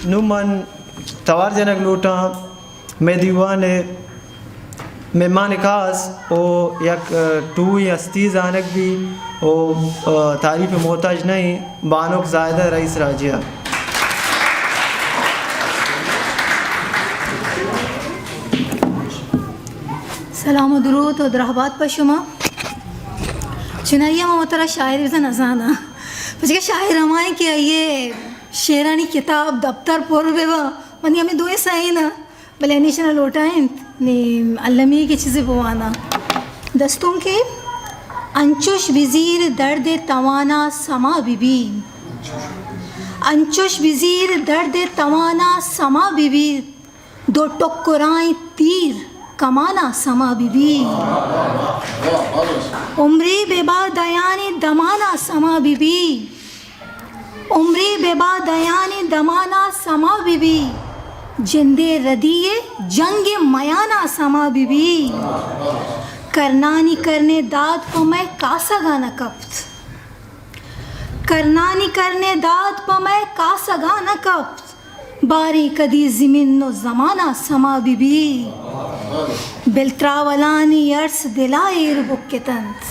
نوں من توار جنگ لوٹاں مئے دیوان ءِ مہمان خاص و یک، ء، ٹوئی ہستی زانگ بی و، ء، تعریف محتاج نہیں، بانک زاہدہ رئیس راجی ءَ۔ سلام و درود و درہبات پہ شما۔ چنائی ءَ من وترا شاعر بزاں نزاناں، پرچکہ شاعر ہمائیں کہ آئی ءِ شعرانی کتاب دپتر پر بہ باں، منی ہمے دوئیں سئیں نا، بلے انیشنا لوٹائینت نی المی کہ چیزے بواناں۔ دستونکے، انچوش بزیر درد توانا سما ببی، انچوش بزیر درد توانا سما ببی، دو ٹکرائیں تیر کمانا سما ببی۔ عمرے ببا دیانی دمانا سما ببی۔ عمرے ببا دیانی دمانا سما ببی۔ جندے ردی جنگ میانا سما ببی۔ کرنانی کرنے داد پہ مئے کاسگا نہ کپت۔ کرنانی کرنے داد پہ مئے کاسگا نہ کپت۔ باریں کدی زمین و زمانا سما ببی۔ بل تراولانی ارس دلا ایر بکتنت۔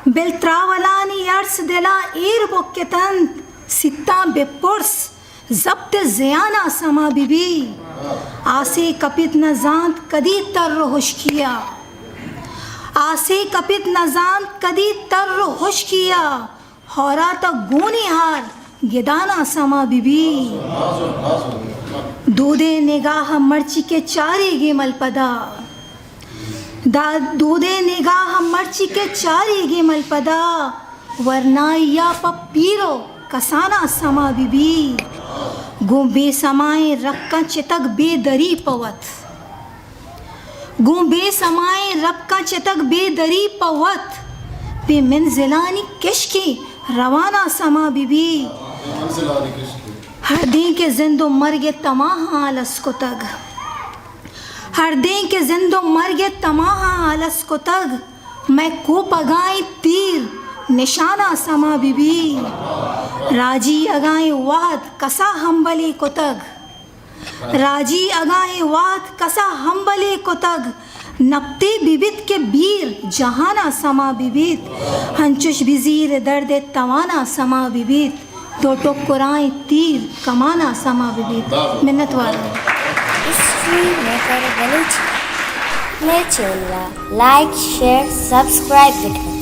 بل تراولانی ارس دلا ایر بکتنت۔ سیتاں بپرس، ضبط زیانا سما ببی۔ آسے کپت نہ زانت کدی تر و ہشکیا۔ آسے کپت نہ زانت کدی تر و ہشکیا۔ ہورات ء گونی ہار گدانا سما ببی۔ دودے نگاہ مرچی کہ چاریگیں ملپدا۔ دا دودے نگاہ مرچی کہ چاریگیں ملپدا۔ ورنائی ء پہ پیر و کسانا سما ببی۔ گوں بے سمائیں رکاں چتگ بے دری پہ وت۔ گوں بے سمائیں رپکاں چتگ بے دری پہ وت، بے منزلانی کشکے روانا سما ببی۔ ہردیں کہ زند و مرگ ء تماہاں الس کتگ، ہردیں کہ زند و مرگ ء تماہاں الس کتگ، مئے کوپگائیں تیر نشانا سما ببی۔ راجی اگائیں وہد کسا ہمبلے کتگ، راجی اگاں اے وہد کسا ہمبلے کتگ، نپتے ببیت کہ بیر جہانا سما ببیت۔ ہنچش بزیر درد توانا سما ببیت، دو ٹکرائیں تیر کمانا سما ببیت۔ منتوار۔ ہسٹری میکر بلوچی، مئے چینل ء لائک، شیئر، سبسکرائب بکن۔